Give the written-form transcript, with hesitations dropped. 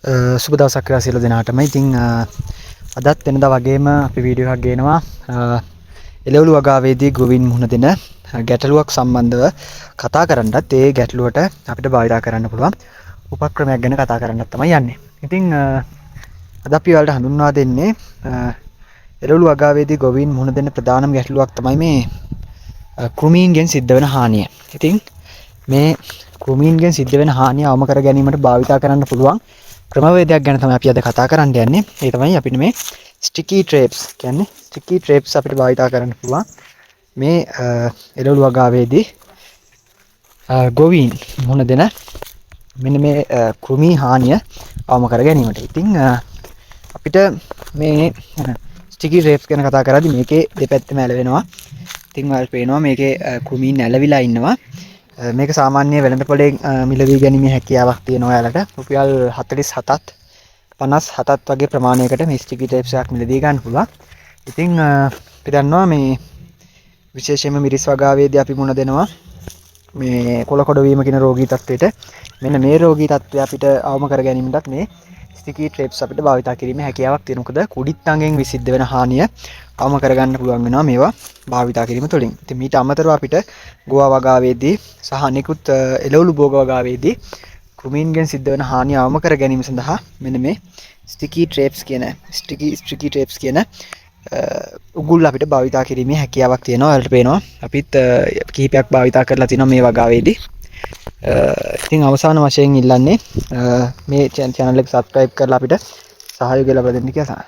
සුබ දවසක් වේවා සියලු දෙනාටම. ඉතින් අදත් වෙනදා වගේම අපි වීඩියෝ එකක් ගේනවා. එළවලු වගාවේදී ගොවීන් මුහුණ දෙන ගැටලුවක් සම්බන්ධව කතා කරන්නත්, ඒ ගැටලුවට අපිට භාවිතා කරන්න පුළුවන් උපක්‍රමයක් ගැන කතා කරන්නත් තමයි යන්නේ. ඉතින් අද අපි ඔයාලට හඳුන්වා දෙන්නේ එළවලු වගාවේදී ගොවීන් මුහුණ දෙන ප්‍රධානම ගැටලුවක් තමයි මේ කෘමීන්ගෙන් සිද්ධ වෙන හානිය. ඉතින් මේ කෘමීන්ගෙන් සිද්ධ වෙන හානිය අවම කර ගැනීමට භාවිතා කරන්න පුළුවන් ක්‍රමවේදයක් ගැන තමයි අපි අද කතා කරන්න යන්නේ. ඒ තමයි අපිට මේ ස්ටිකි ට්‍රේප්ස් කියන්නේ, ස්ටිකි ට්‍රේප්ස් අපිට භාවිතා කරන්න පුළුවන් මේ එළවලු වගාවේදී ගොවීන් මුහුණ දෙන මෙන්න මේ කෘමි හානිය අවම කර ගැනීමට. ඉතින් අපිට මේ ස්ටිකි ට්‍රේප්ස් ගැන කතා කරද්දි මේකේ දෙපැත්තම ඇලවෙනවා. ඉතින් ඔයාලට පේනවා මේකේ කෘමීන් ඇලවිලා ඉන්නවා. මේක සාමාන්‍ය වෙළඳපොලෙන් මිලදී ගැනීමේ හැකියාවක් තියෙනවා ඔයාලට. රුපියල් 47ත් 57ත් වගේ ප්‍රමාණයකට මේ ස්ටිකි ටේප්ස් එකක් මිලදී ගන්න පුළුවන්. ඉතින් අපි දන්නවා මේ විශේෂයෙන්ම මිරිස් වගාවේදී අපි මුණ දෙනවා මේ කොළ කොඩ වීම කියන රෝගී තත්ත්වයට. මෙන්න මේ රෝගී තත්ත්වය අපිට අවම කර ගැනීමටත් මේ ස්ටිකි ට්‍රේප්ස් අපිට භාවිතා කිරීමේ හැකියාවක් තියෙනවා. මොකද කුඩිත්තංගෙන් විසිද්ධ වෙන හානිය අවම කරගන්න පුළුවන් වෙනවා මේවා භාවිතා කිරීම තුළින්. ඉතින් මීට අමතරව අපිට ගෝවා වගාවේදී සහ අනෙකුත් එළවලු භෝග වගාවේදී කෘමීන්ගෙන් සිද්ධ වෙන හානිය අවම කර ගැනීම සඳහා මෙන්න මේ ස්ටිකි ට්‍රේප්ස් කියන ස්ටිකි ට්‍රේප්ස් කියන උගුල් අපිට භාවිතා කිරීමේ හැකියාවක් තියෙනවා. ඔයාලට පේනවා අපිත් කිහිපයක් භාවිතා කරලා තිනවා මේ වගාවේදී. ඉතින් අවසාන වශයෙන් ඉල්ලන්නේ මේ චැනල් එක සබ්ස්ක්‍රයිබ් කරලා අපිට සහයෝගය ලබා දෙන්න කියලා.